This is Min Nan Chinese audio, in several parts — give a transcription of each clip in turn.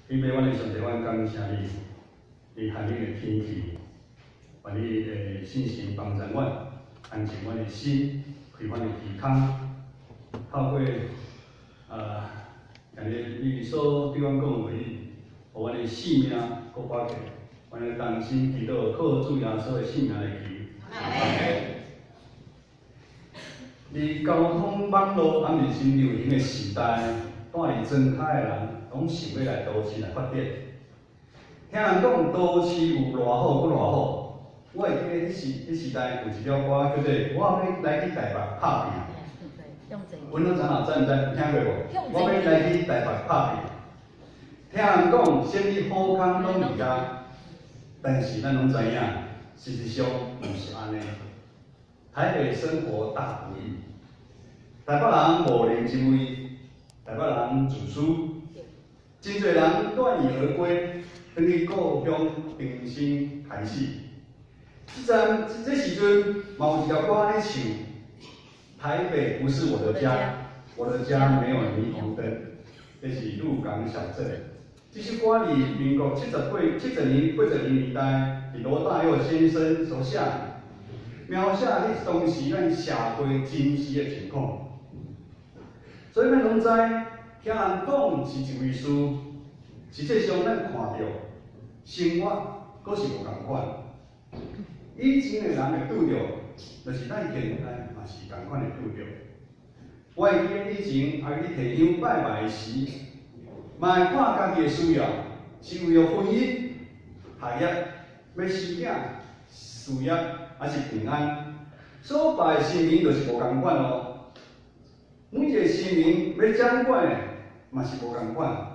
天父，阮的上帝，阮感謝你，你寒冷的天氣，願你的信心幫助阮，安靜阮的心，開阮的耳孔，透過今日你所對阮講的話語，予阮的性命閣活起來，阮的同心祈禱，靠主耶穌的聖名來求。阿們。佇交通網路猶未真流行的時代，住佇莊跤的人，攏想欲來都市來發展。聽人講都市有偌好，閣偌好。我會記得彼時代有一條歌叫做《我欲來去台北拍拚》。阮攏知影，知毋知？有聽過無？我欲來去台北拍拚。聽人講，啥物好康攏佇遮，但是咱攏知影，事實上毋是按呢。台北生活大不易，台北人無人情味，台北人自私，真濟人斷羽而歸，轉去故鄉重新開始。這陣這時陣，嘛有一條歌咧唱：台北不是我的家，我的家沒有霓虹燈。這是鹿港小鎮。這首歌佇民國70年、80年代，是羅大佑先生所寫。描寫彼當時咱社會真實的情況，所以咱攏知，聽人講是一回事，實際上咱看著生活閣是無仝款。以前的人會拄著，就是咱現在嘛是仝款會拄著。我會記得以前啊去提香拜拜時，嘛會看家己的需要，是為著婚姻、學業、欲生囝、事業，還是平安，所拜的神明就是無仝款哦。每一個神明欲掌管的嘛是無仝款。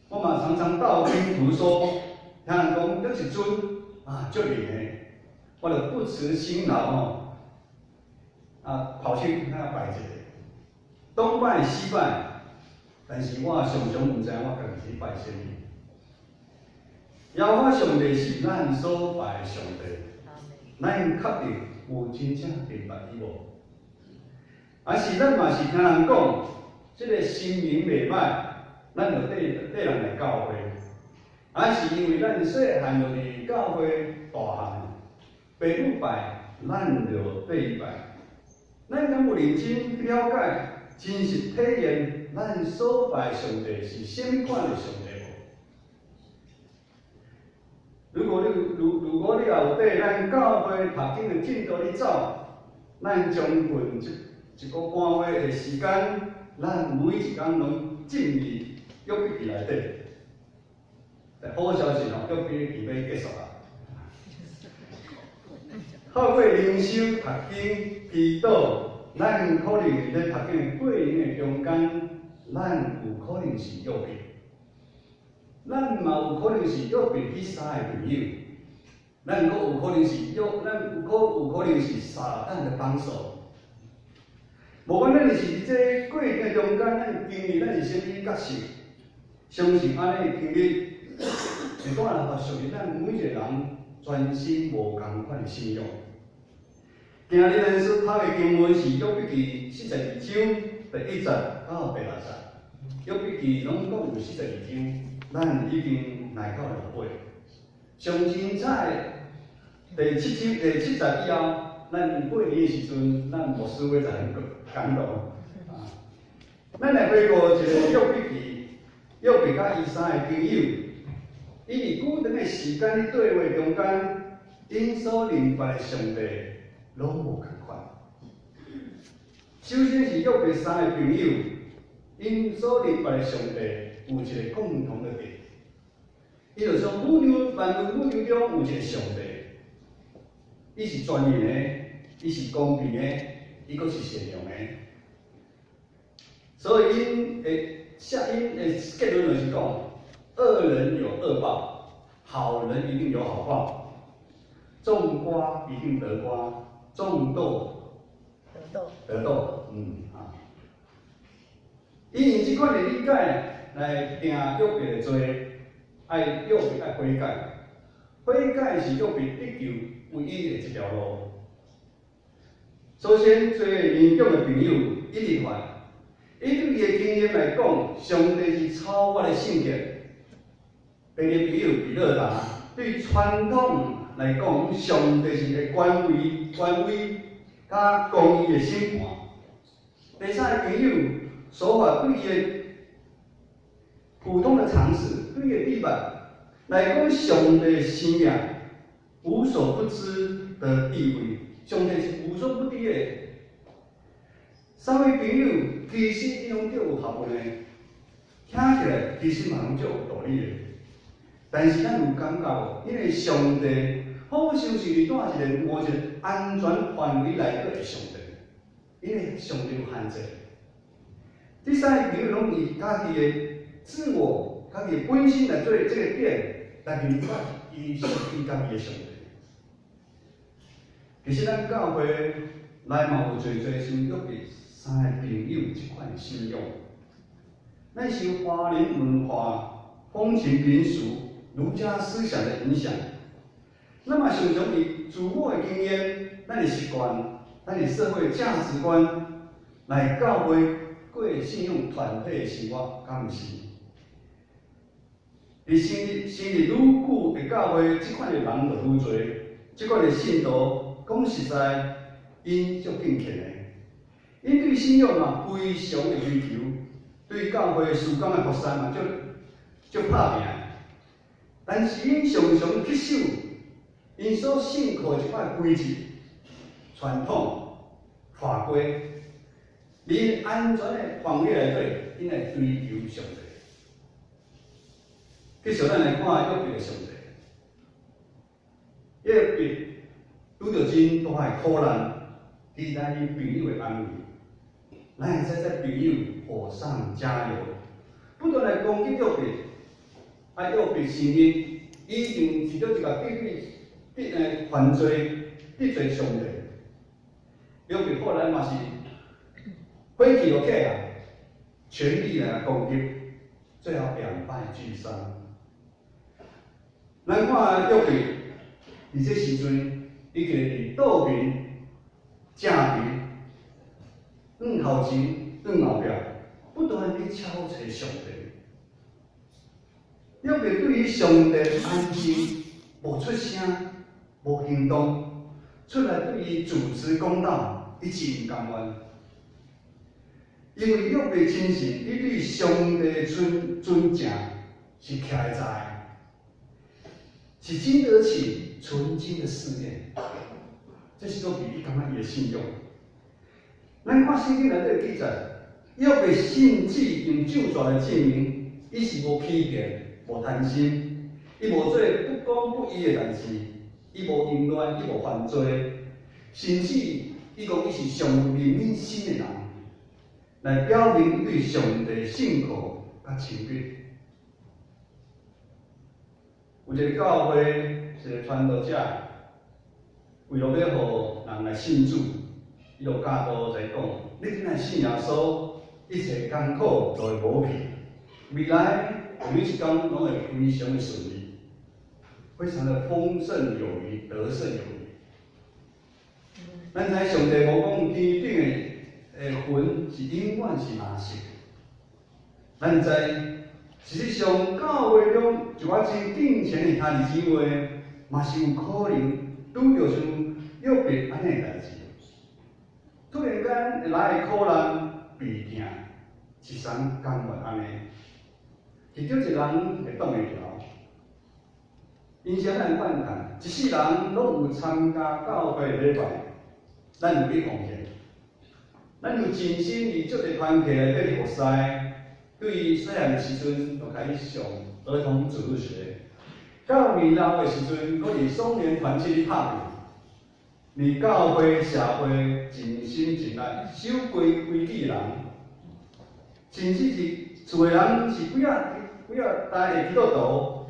我嘛常常道聽途說，聽人講有一尊啊，足靈的，我就不辭辛勞吼，啊跑去那拜一下，東拜西拜，但是我常常毋知我家己是拜啥物。耶和華上帝是咱所拜的上帝。咱確定有真正明白伊無？還是咱嘛是聽人講，這個神明袂歹，咱就綴綴人來教會。還是因為咱細漢就佇教會大漢，爸母拜，咱就綴伊拜。咱敢有認真去了解、真實體驗咱所拜上帝是啥物款的上帝無？如果你也有綴咱教會讀經的進度咧走，咱將近一個半月的時間，咱每一工攏進入約筆記內底。好消息哦，約筆記欲結束啊！透過靈修、讀經、祈禱，咱可能佇咧讀經的過程的中間，咱有可能是約伯。咱嘛有可能是約伯彼三个朋友，咱閣有可能是約，咱閣有可能是撒旦的幫手。無管咱是佇這過程中間，咱經歷咱是啥物角色，相信按呢經歷，會帶來屬於咱每一個人全新無仝款的信仰。今日咱所讀的經文是約筆記42章第1節到第6節。約筆記攏總有四十二章，咱已經來到落尾。上精彩第七章第七節以後，咱過年的時陣，咱牧師會在講道。啊，咱來回顧一下約筆記，約伯佮伊三个朋友，伊佇久長的時間咧對話中間，𪜶所認捌的上帝攏無仝款。首先是約伯三个朋友，𪜶所認捌的上帝有一個共同的點，伊就說宇宙萬物宇宙中有一個上帝，伊是全能的，伊是公平的，伊閣是善良的。所以𪜶的下𪜶的結論就是講，惡人有惡報，好人一定有好報，種瓜一定得瓜，種豆得豆，得豆，啊。伊用這款的理解來定約伯的罪，愛約伯愛悔改，悔改是約伯得救唯一的一條路。首先，做年長的朋友以利法，伊對伊的經驗來講，上帝是超越的聖潔，第二朋友比勒達，對傳統來講，上帝是個權威、權威佮公義的審判。第三个朋友瑣法對伊的普通的常識，對伊的地板來講，上帝生命無所不知的地位，上帝是無所不知的。三位朋友其實伊攏足有學問的，聽起來其實嘛攏足有道理的。但是咱有感覺無？因為上帝好像是佇蹛一个某一個安全範圍內底的上帝，因為上帝有限制。這三個朋友攏以家己的自我、家己的本身來做這個點，來明白伊是伊家己的上帝。其實咱教會內嘛有濟濟像約伯三个朋友這款的信仰。咱受華人文化、風情民俗、儒家思想的影響，咱嘛常常以自我的經驗、咱的習慣、咱的社會價值觀來教會過信仰團體的生活，敢毋是？佇成立成立愈久的教會，這款的人就愈濟，這款的信徒講實在，𪜶足敬虔的，𪜶對信仰嘛非常的追求，對教會事工的服侍嘛足足拍拚。但是𪜶常常恪守𪜶所信靠的一寡規則、傳統、法規，佇安全的範圍內底，𪜶來追求上帝。繼續咱來看約伯的上帝，約伯拄著真大的苦難，期待伊朋友的安慰，咱會使這朋友火上加油，不斷來攻擊約伯。啊，約伯承認，伊一定是佗一個得罪、得犯罪、得罪上帝。約伯後來嘛是火氣就起來，全力來攻擊，最後兩敗俱傷。咱看約伯佇這時陣，伊徛佇倒爿、正爿、向頭前、向後壁，不斷佇敲揣上帝。約伯對於上帝安靜，無出聲，無行動，出來對伊主持公道，伊真毋甘願。因為約伯深信，伊對上帝尊尊正是徛會在，是經得起純金的試煉。這是約伯伊感覺伊的信仰。咱看聖經內底記載，約伯甚至用咒詛來證明，伊是無欺騙、無貪心，伊無做不公不義的代誌，伊無淫亂，伊無犯罪，甚至伊講伊是上有憐憫心的人，來表明伊對上帝信靠佮親密。有一个教會，一个傳道者，為了欲予人來信主，伊就教導在講：你若信耶穌，一切艱苦都會無去，未來每一工攏會非常的順利，非常的豐盛有餘，得勝有餘。咱知上帝無講天頂的雲是永遠是藍色。咱知實際上教會中一寡真敬虔的兄弟姊妹，嘛是有可能拄著像約伯按呢的代誌。突然間會來的苦難、病痛，一摠甘願按呢，是佗一人會擋會牢。因此咱看看，一世人攏有參加教會禮拜，咱有去奉獻，咱有盡心佇足濟團契內底去服侍，對細漢的時陣就開始上兒童主日學，到年老的時陣，閣佇少年團契咧拍拼，佇教會社會盡心盡力守規規矩的人，甚至是厝的人是幾仔幾仔代的基督徒，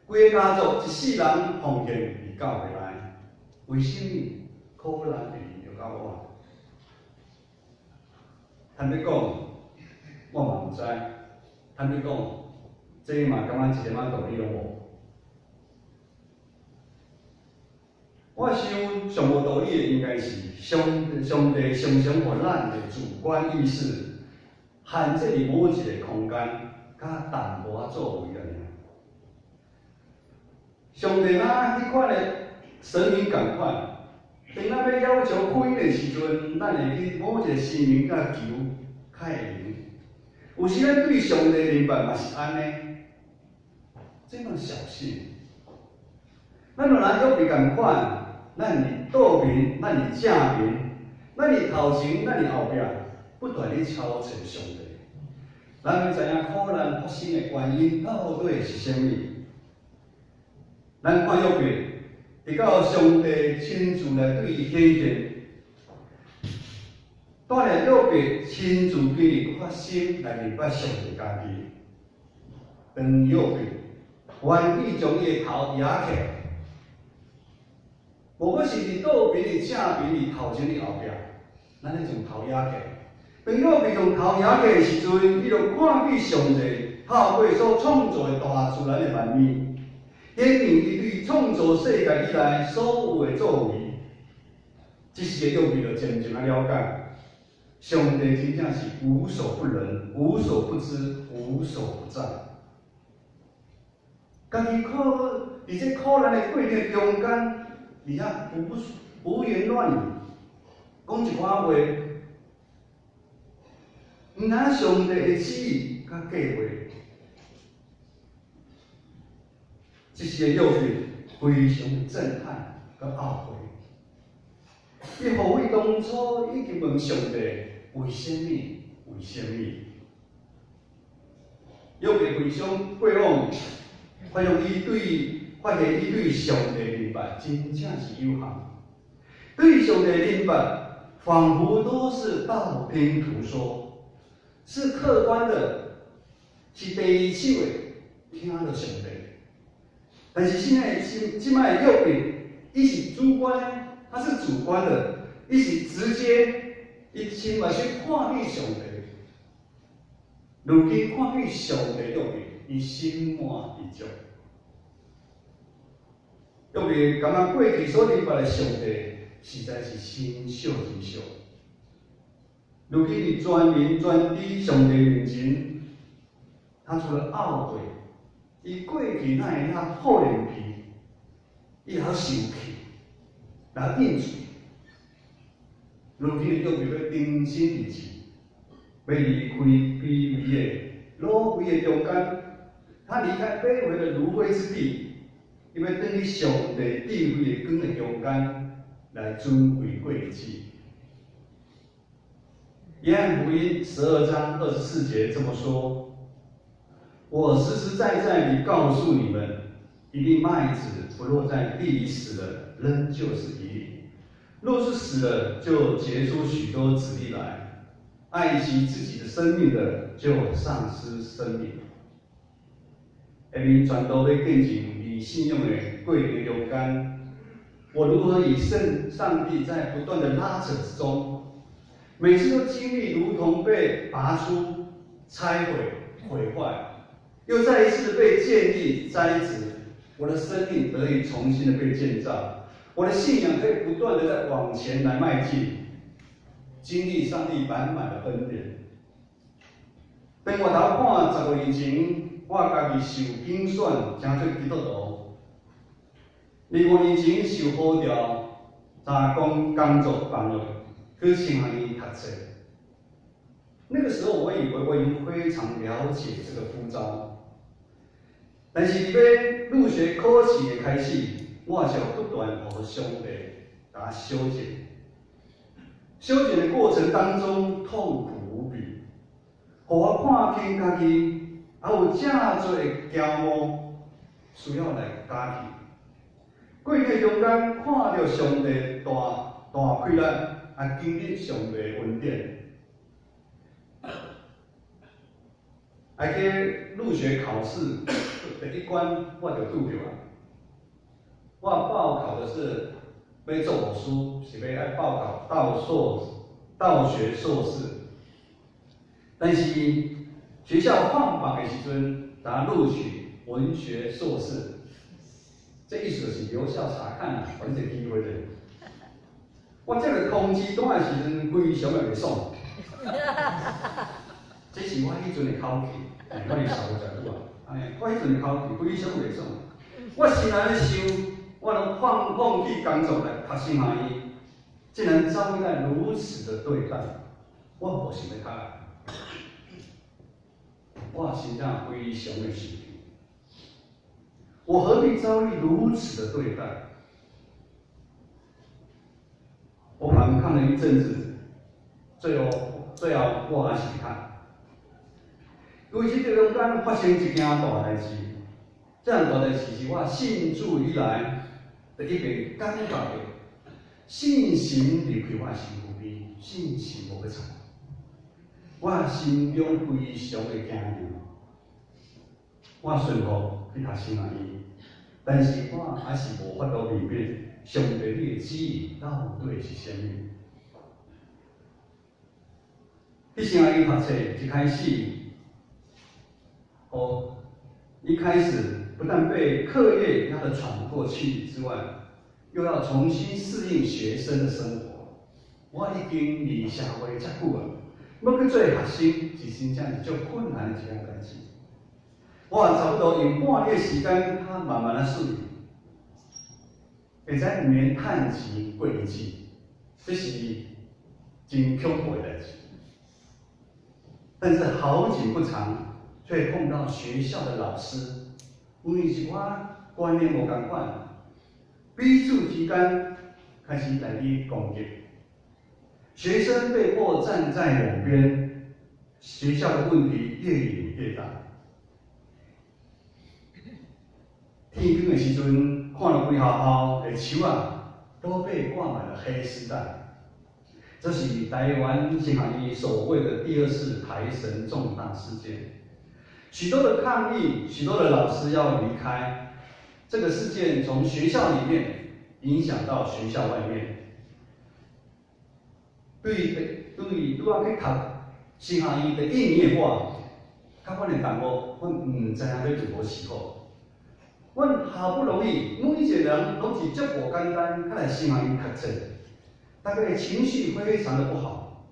規个家族一世人奉獻佇教會內，為啥物苦難會臨著到我？坦白講，我嘛毋知。坦白講，這嘛感覺一點仔道理攏無。我想上無道理的應該是上上帝常常予咱的主觀意識限制佇某一个空間，佮淡薄仔作為爾。上帝若彼款的神明仝款，當咱欲要求福音的時陣，咱會去某一个神明共求，較會靈。有時咱對上帝明白嘛是按呢，這麼小信。咱若約伯仝款，咱佇倒面，咱佇正面，咱佇頭前，咱佇後壁，不斷咧敲揣上帝。咱欲知影苦難發生的原因到底是啥物？咱看約伯，直到上帝親自來對伊顯現，帶領約伯親自經歷發生來明白上帝家己。當約伯願意將伊的頭掖起來，無論是佇倒邊、佇正邊、佇頭前、佇後壁，咱咧將頭掖起來。當約伯將頭掖起來的時陣，伊就看見上帝透過所創造的大自然的萬物，顯明伊對創造世界以來所有的作為。這時的約伯就漸漸仔了解，上帝真正是無所不能、無所不知、無所不在。家己苦佇這苦難的過程中間，而且胡言亂語，講一寡話，毋知上帝的旨意佮計畫。這時的約伯非常震撼佮懊悔，伊後悔當初已經問上帝為啥物？為啥物？約伯回想過往，發現伊對上帝明白真正是有限，對上帝明白仿佛都是道聽途說，是客觀的，是第二手的聽著上帝。但是現在這擺的約伯，伊是主觀的，他是主觀的，伊是直接，伊親目睭看見上帝。如今看見上帝約伯，伊心滿意足。約伯感覺過去所明白的上帝，實在是真少真少。如今佇全能全知上帝面前，他除了懊悔，伊過去哪會遐厚臉皮，伊會曉生氣，來應嘴。如今約伯欲重新立志，欲離開卑微的滷灰的中間，他離開卑微的爐灰之地，伊欲轉去上帝智慧的光的中間來尊貴過日子。約翰福音12章24節這麼說：我實實在在地告訴你們，一粒麥子不落在地裡死了，仍舊是一粒；若是死了，就結出許多子粒來。愛惜自己的生命的，就喪失生命。下面傳道欲見證佇信仰的過程中間，我如何與聖上帝在不斷的拉扯之中，每次都經歷如同被拔出、拆毀、毀壞，又再一次被建立、栽植，我的生命得以重新的被建造，我的信仰可以不斷的在往前來邁進，經歷上帝滿滿的恩典。當我頭看10個月前，我家己受揀選，成做基督徒。25年前受呼召，將工工作放落去神學院讀冊。那個時候，我以為我已經非常了解這個呼召，但是佇欲入學考試的開始，我就不斷予上帝共我修剪。修剪的過程當中，痛苦無比，予我看清家己，還有誠濟的驕傲需要來加去。過程中間看著上帝大大氣力，啊，經歷上帝的恩典。啊，去入學考試第一關我就拄著啊！我報考的是欲做牧師，是欲愛報考道學碩士，但是學校放榜的時陣，共錄取文學碩士，這意思就是留校察看啦，予你一個機會咧。我接到通知單的時陣，非常的袂爽。這是我彼陣的口氣，我佇校園食久啊，按呢，我彼陣的口氣非常袂爽。我心內咧想，我攏放棄工作來讀神學院，竟然遭遇到如此的對待，我無想欲讀。我真正非常的生氣。我何必遭遇如此的對待？我反抗了一陣子，最後我還是去讀。因為這個中間發生一件大代誌，這件大代誌是我信主以來第一遍感覺到信心離開我身軀邊，信心無閣在，我心中非常的驚訝。我順服去讀神學院，但是我還是無法度明白上帝你的旨意到底是啥物。去神學院讀冊一開始，一開始不但被課業壓得喘不過氣之外，又要重新適應學生的生活。我已經離社會遮久啊，欲去做學生是真正是足困難的一件代誌。我差不多用半年的時間，較慢慢仔適應，會使毋免趁錢過日子，這是真恐怖的代誌。但是好景不長，卻碰到學校的老師，因為一寡觀念無仝款，彼此之間開始來去攻擊，學生被迫站在兩邊，學校的問題越演越大。天光的時陣，看著規學校的樹仔都被掛滿了黑絲帶，這是台灣神學院所謂的第二次台神重大事件。許多的抗議，許多的老師要離開。這個事件從學校裡面影響到學校外面。對，拄仔去讀神學院第一年的我，佮阮的同學，阮毋知影欲如何是好。阮好不容易，每一個人攏是足無簡單，較來神學院讀冊，大家的情緒非常的不好。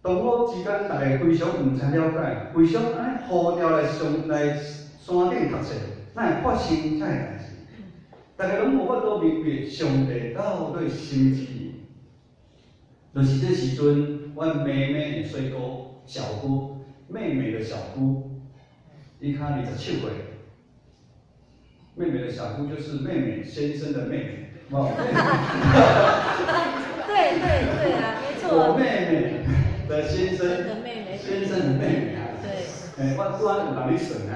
同學之間，大家非常毋知了解，為啥按呢呼召來上來山頂讀冊，哪會發生這个代誌？大家攏無法度明白上帝到底啥物旨意。就是這時陣，阮妹妹的細姑、小姑，妹妹的小姑，伊較27歲。妹妹的小姑就是妹妹先生的妹妹。對對對啊，沒錯。我妹妹的先生，的妹妹，先生的妹妹啊。對。欸，我拄仔有人咧算啊。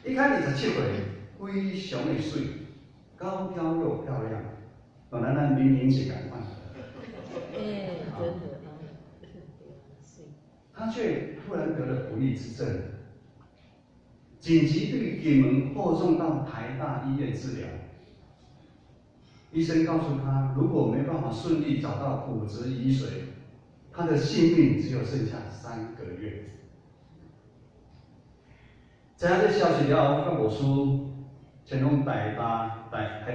伊較27歲，非常的媠，高挑又漂亮，哦，咱明明是仝款。欸，真的。他卻突然得了不治之症，緊急對金門後送到台大醫院治療。醫生告訴他，如果沒辦法順利找到骨質移髓，他的性命只有剩下3個月。知影這消息了後，我佮牧師前往台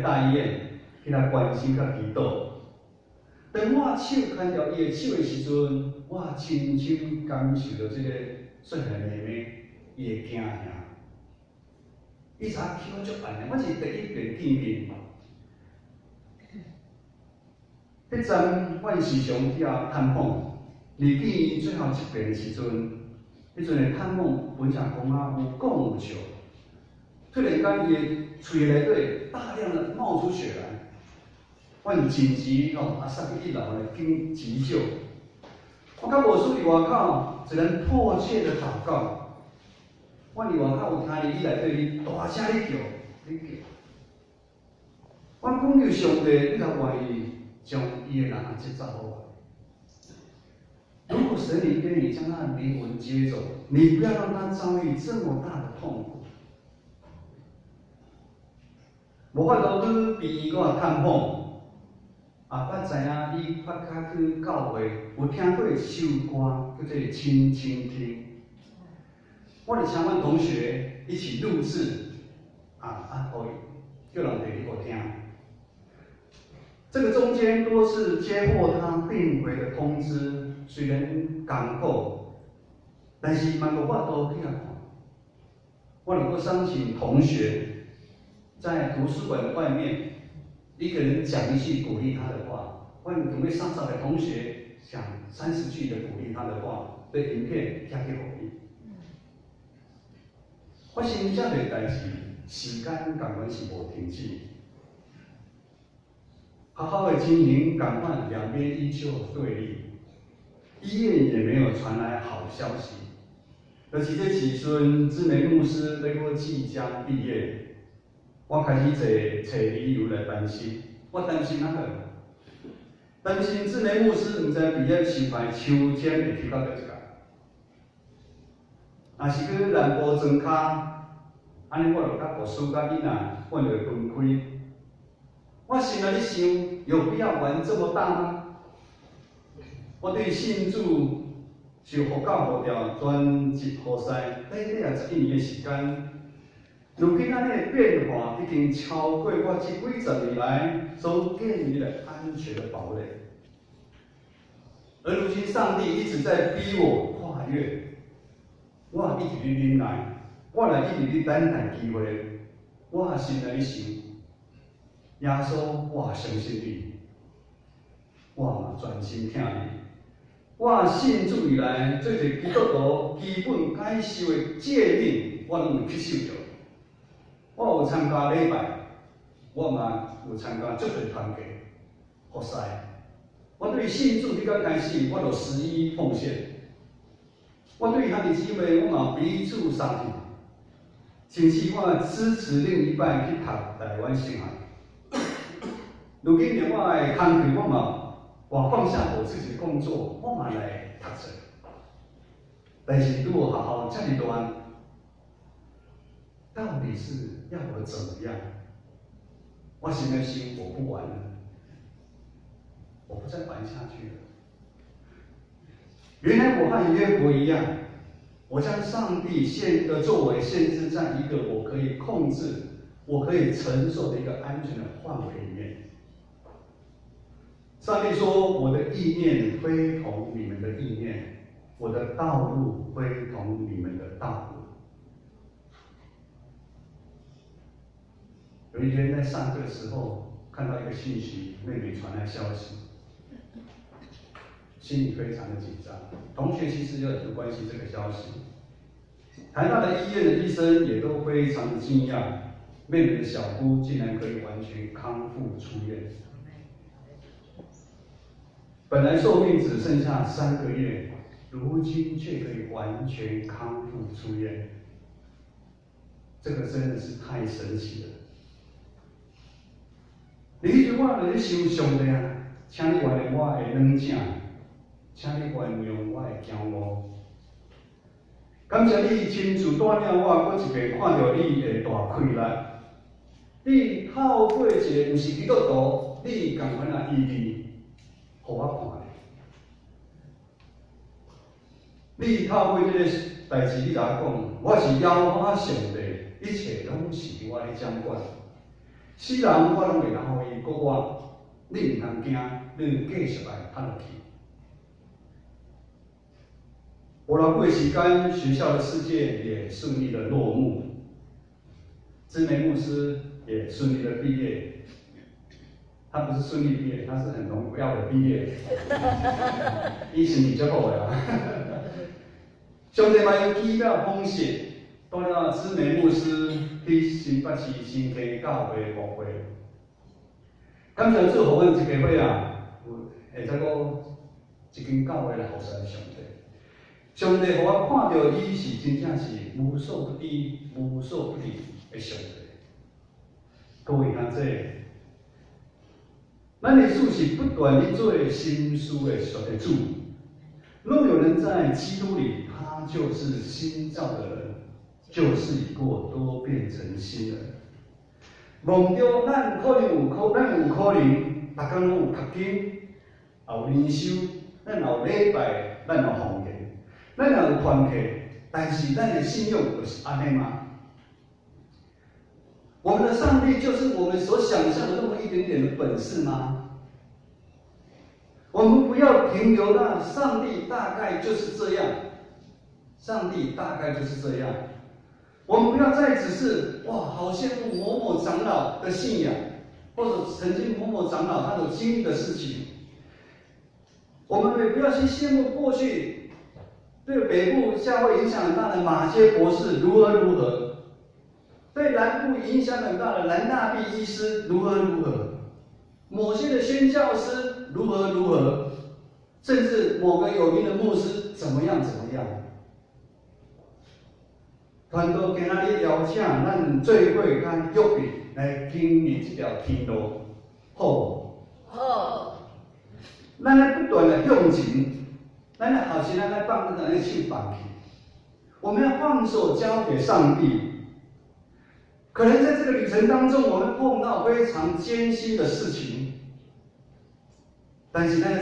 大醫院去來關心佮祈禱。當我手牽著伊的手的時陣，我深深感受到這個細漢妹妹伊的驚嚇。伊早起我足慢的，我是第一遍見面。彼陣，阮時常去遐探訪，離見伊最後一遍的時陣，彼陣的探訪本想講啊有講有笑，突然間伊的喙內底大量的冒出血來，阮緊急吼啊送去一樓來緊急救。我佮牧師佇外口，一人迫切的禱告。我佇外口有聽見伊內底咧大聲咧叫，咧叫。我懇求上帝，你若願意將伊的人啊接走予我。如果神靈願意將他的靈魂接走，你不要讓他遭遇這麼大的痛苦。無法度去病院閣探訪，啊，我知影伊較較去教會，有聽過一首歌叫做《輕輕聽》。我就請阮同學一起錄製，予伊叫人提去予聽。這個中間多次接獲他病危的通知，雖然艱苦，但是嘛無法度去共看。我能夠相信同學在圖書館的外面，一個人講一句鼓勵他的話，我準備30個同學講30句的鼓勵他的話的影片寄去予伊。發生這個代誌，時間仝款是無停止。學校的經營仝款兩邊依舊對立，醫院也沒有傳來好消息。就是這時陣，志梅牧師欲閣即將畢業，我開始找找理由來擔心。我擔心哪個？擔心志梅牧師毋知畢業收牌抽籤會抽到佗一間，若是去南部莊跤，按呢我就佮牧師佮囡仔，我就會分開。我心內咧想，有必要玩這麼大嗎？我對信主受呼召呼召全職服侍，短短仔11年的時間，如今按呢的變化已經超過我這幾十年來所建立的安全的堡壘。而如今，上帝一直在逼我跨越，我一直咧忍耐，我若一直咧等待機會，我心內咧想，耶穌，我相信你，我嘛專心聽你。我信主以來，做一個基督徒基本該受的誡命，我攏有去守著。我有參加禮拜，我嘛有參加足濟團契服侍。我對信主彼工開始，我就十一奉獻。我對兄弟姊妹，我嘛彼此相挺，甚至我支持另一半去讀台灣神學。如今連我的工課，我嘛我放下我自己的工作，我嘛來讀冊。但是如果學校遮爾亂，到底是要我怎麼樣？我心內想，我不玩了，我不再玩下去了。原來我和約伯一樣，我將上帝限的作為限制在一個我可以控制、我可以承受的一個安全的範圍裡面。上帝說：“我的意念非同你們的意念，我的道路非同你們的道路。”有一天在上課的時候，看到一個信息，妹妹傳來消息，心裡非常的緊張。同學其實也很關心這個消息。台大的醫院的醫生也都非常的驚訝，妹妹的小姑竟然可以完全康復出院。本來壽命只剩下3個月，如今卻可以完全康復出院，這個真的是太神奇了。你彼陣我就咧想上帝啊，請你原諒我的軟正，請你原諒我的驕傲。感謝你親自帶領我，閣一遍看著你的大氣力。你透過一個毋是基督徒，你仝款的醫治，予我看咧。你透過這個代誌，你共我講，我是耶和華上帝，一切攏是我咧掌管。死人我攏會當予伊復活，你毋通驚，你繼續愛拍落去。無偌久的時間，學校的事件也順利的落幕，知梅牧師也順利的畢業。他不是順利畢業，他是很榮耀的畢業。伊是比較好的啊。上帝嘛用奇妙方式，帶領知梅牧師去新北市新溪教會牧會。感謝主，予阮一家伙仔，有會使閣一間教會來服侍上帝。上帝予我看著伊是真正是無所不知、無所不能的上帝。各位兄弟，咱的主是不斷咧做心事的屬的主。若有人在基督裡，他就是新造的人，舊事已過，都變成新人。夢中咱可能有可，咱有可能，逐工攏有讀經，也有靈修，咱也有禮拜，咱有奉獻，咱也有團契，但是咱的信仰就是按呢嗎？我們的上帝就是我們所想象的那麼一點點的本事嗎？我們不要停留在上帝大概就是這樣。上帝大概就是這樣。我們不要再只是哇，好羨慕某某長老的信仰，或者曾經某某長老他所經歷的事情。我們也不要去羨慕過去對北部教會影響很大的馬偕博士如何如何，對南部影響很大的蘭大弼醫師如何如何，某些的宣教師如何如何，甚至某個有名的牧師怎麼樣怎麼樣。傳道今仔日邀請咱做伙佮約伯來經歷這條天路，好無？好。咱愛不斷的向前，咱愛學習，咱愛放咱的手放棄。我們要放手交給上帝。可能在這個旅程當中，我們碰到非常艱辛的事情，但是咱愛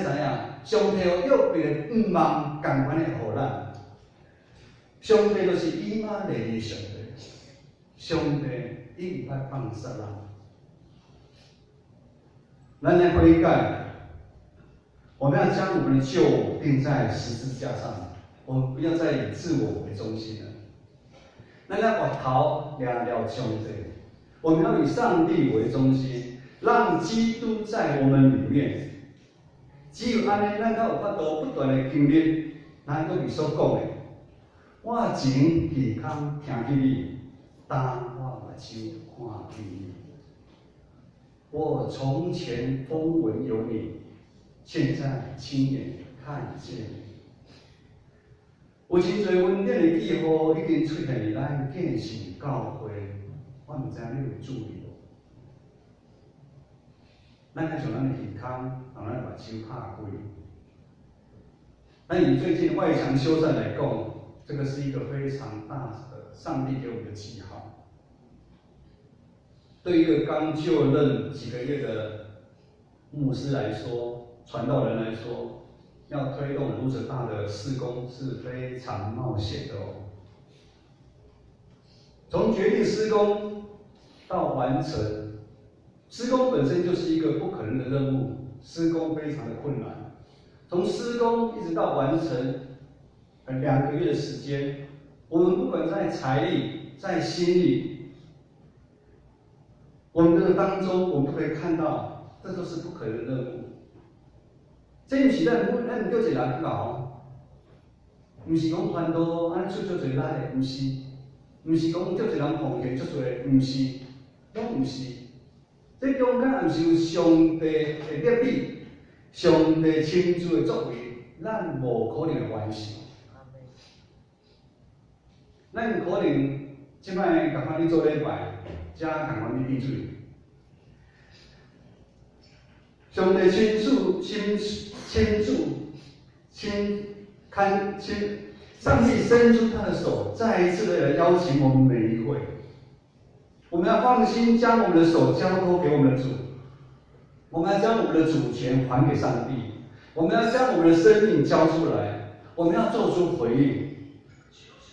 知影，上帝予約伯的向望仝款的予咱。上帝就是以馬內利上帝，上帝伊毋捌放捨咱。咱來悔改，我們要將我們的舊我釘在十字架上，我們不要再以自我為中心了。咱來回頭掠了上帝，我們要以上帝為中心，讓基督在我們裡面。只有按呢，咱才有法度不斷的經歷，咱閣伊所講的。我前耳空聽見你，今我目睭看見你。我從前風聞有你，現在親眼看見你。有真濟恩典的記號已經出現佇咱建信教會，我毋知影你有注意無？咱愛將咱的耳空，共咱的目睭拍開。咱以最近外牆修繕來講，這個是一個非常大的上帝給我們的記號。對一個剛就任幾個月的牧師來說，傳道人來說，要推動如此大的事工是非常冒險的哦。從決定施工到完成，施工本身就是一個不可能的任務，施工非常的困難。從施工一直到完成，2個月的時間，我們不管在財力、在心力，我們這個當中，我們都可以看到，這都是不可能的任務。這毋是咱叫一個人去搞，毋是講傳道按呢出足濟力的，毋是，毋是講叫一個人奉獻足濟，毋是，攏毋是。這中間毋是有上帝的立意，上帝親自的作為，咱無可能會完成。咱可能這擺共款咧做禮拜，才共款咧滴水。上帝親自親親自親看親，上帝伸出他的手，再一次的來邀請我們每一位。我們要放心將我們的手交託給我們的主，我們要將我們的主權還給上帝，我們要將我們的生命交出來，我們要做出回應。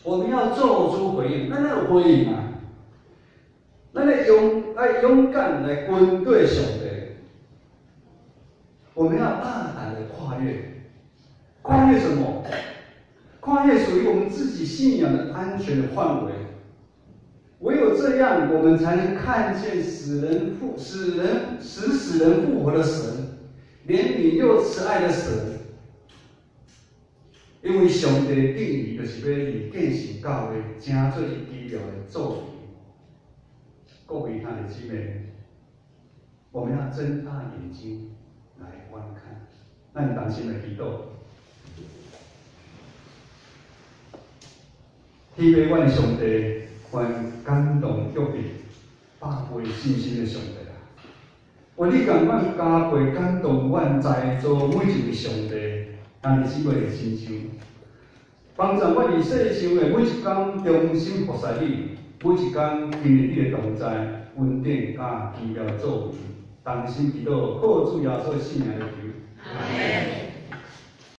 我們要做出回應，咱愛有回應啊！咱愛勇敢來跟對上帝。我們要大膽的跨越，跨越什麼？跨越屬於我們自己信仰的安全的範圍。唯有這樣，我們才能看見使死人復活的神，憐憫又慈愛的神。因為上帝定義就是欲佇建信教會成做伊奇妙的作為。各位兄弟姊妹，我們要睜大眼睛來觀看。咱同心來祈禱。天父，阮的上帝，願感動約伯百倍信心的上帝啊！願你仝款加倍感動阮在座每一位上帝兄弟姊妹的親像，幫助阮佇世上的每一工忠心服侍你，每一工經歷你的同在、恩典佮奇妙的作為，同心祈禱，靠主耶穌的聖名來求。阿們。